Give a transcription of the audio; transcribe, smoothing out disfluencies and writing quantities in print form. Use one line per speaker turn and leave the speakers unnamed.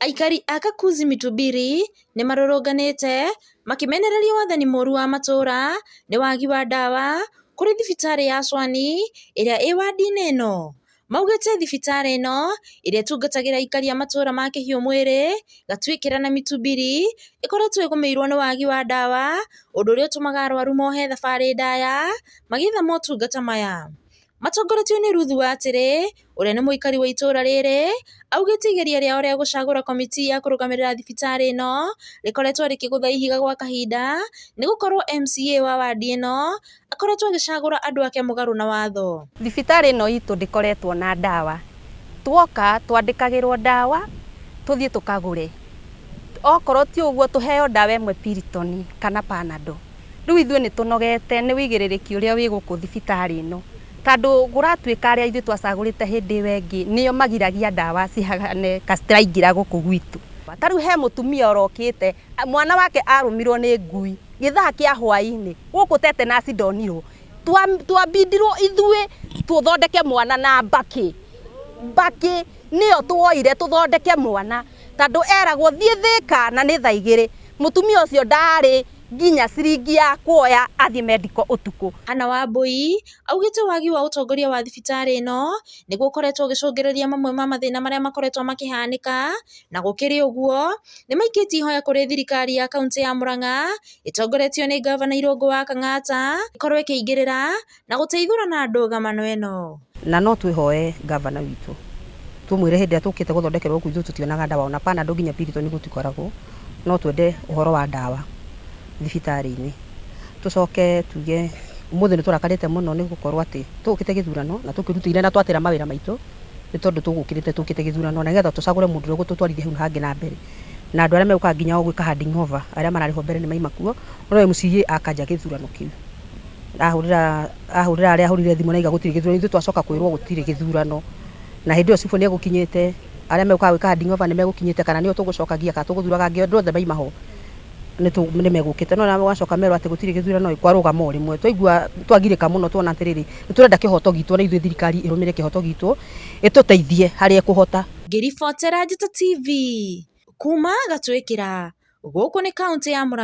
Aikari a Kakuzi Mtubiri nĩmarũrũnganĩte makĩmenereria wathani mũru wa matũra nĩ wagi wa ndawa kũrĩ thibitarĩ ya Swan ĩrĩa ĩ wadi-inĩ ĩno. Maugĩte thibitarĩ ĩno ĩrĩa ĩtungatagĩra aikari a matũra ma Kĩhiũ-Mwĩrĩ, Gatwĩkĩra na Mĩtubiri ĩkoretwo ĩgũmĩirwo nĩ wagi wa ndawa ũndũ ũrĩa ũtũmaga arwaru mohe thabarĩ ndaya magĩetha motungata maya. Matongoretio nĩ Ruth Watĩrĩ ũrĩa nĩ mũikari wa itũra rĩrĩ augĩte igeria rĩao rĩa gũcagũra komiti ya kũrũgamĩrĩra thibitarĩ ĩno rĩkoretwo rĩkĩgũtha ihiga gwa kahinda nĩgũkorwo MCA wa wadi ĩno akoretwo agĩcagũra andũ ake mũgarũ na watho.
Thibitarĩ ĩno itũ ndĩkoretwo na ndawa. Tuoka twandĩkagĩrwo ndawa tũthiĩ tũkagũre. Okorwo ti ũguo tũheo ndawa ĩmwe Piriton kana Panadol. Rĩu ithuĩ nĩ tũnogete nĩ wĩigĩrĩrĩki ũrĩa wĩ gũkũ thibitarĩ ĩno. Tondũ kũratuĩka arĩa ithuĩ twacagũrĩte hĩndĩ ĩyo ĩngĩ nĩo magiragia ndawa cihane ta citiraingĩra gũkũ gwitũ. Ta rĩu he mũtumia ũrokĩte mwana wake arũmirwo nĩ ngui gĩthaa kĩa hwainĩ gũkũ tetenus ndonirwo. Twambindirwo ithuĩ tũthondeke mwana na mbakĩ. Mbakĩ nĩyo tuoire tũthondeke mwana tondũ eragwo thiĩ Thĩka na nĩ thaa igĩrĩ. Mũtumia ũcio ndarĩ nginya ciringi ya kuoya athiĩ medical ũtukũ.
Hannah Wambui augĩte wagi wa ũtongoria wa thibitarĩ ĩno nĩguo ũkoretwo ũgĩcũngĩrĩria mamwe ma mathĩna marĩa makoretwo makĩhanĩka na gũkĩrĩ ũguo nĩmaikĩtie ihoya kũrĩ thirikari ya kauntĩ ya Murang'a ĩtongoretio nĩ ngavana Irũngũ wa Kang'ata ĩkorwo ĩkĩingĩrĩra na gũteithũrana ndũgamano ĩno.
Na no twĩhoe ngavana witũ tumwire hĩndĩ ĩrĩa tũkĩte gũthondekerwo gũkũ ithuĩ tũtionaga ndawa ona Panadol nginya Piriton gũtikoragwo. No twende ũhoro wa ndawa thibitarĩ-inĩ. Tũcoke tuge ũmũthĩ nĩ tũrakarĩte mũno nĩ gũkorwo atĩ tũgũkĩte gĩthurano na tũkĩrutĩire na twatĩra mawĩra maitũ nĩ tondũ tũgũkĩrĩte tũkĩte gĩthurano na nĩgetha tũcagũre mũndũ ũrĩa ũgũtũtwarithia hau hangĩ na mbere. Na andũ arĩa megũkaga nginya o gwĩka handing over arĩa mararĩ ho mbere nĩ maima kuo, no MCA akanja gĩthurano kĩu. Ahũrĩra ahũrĩra arĩa ahũrĩire thimũ na aiga gũtirĩ gĩthurano, ithuĩ twacoka kwĩrwo gũtirĩ gĩthurano. Na hĩndĩ ĩyo cibũ nĩ egũkinyĩte, arĩa megũkaga gwĩka handing over nĩ megũkinyĩte, kana nĩo tũgũcokagia kana tũgũthuraga angĩ, andũ othe maima ho nĩ megũkĩte. No wacoka merwo atĩ gũtirĩ gĩthurano ĩ, kwarũgama o rĩmwe. Twaigua twagirĩka mũno tuona atĩrĩrĩ, nĩ tũrenda kĩhoto gitũ na ithuĩ thirikari ĩrũmĩrĩre kĩhoto gitũ, ĩtũteithie harĩa ĩkũhota.
Ngĩribotera Njata TV kuma Gatwĩkĩra, gũkũ nĩ kauntĩ ya Murang'a.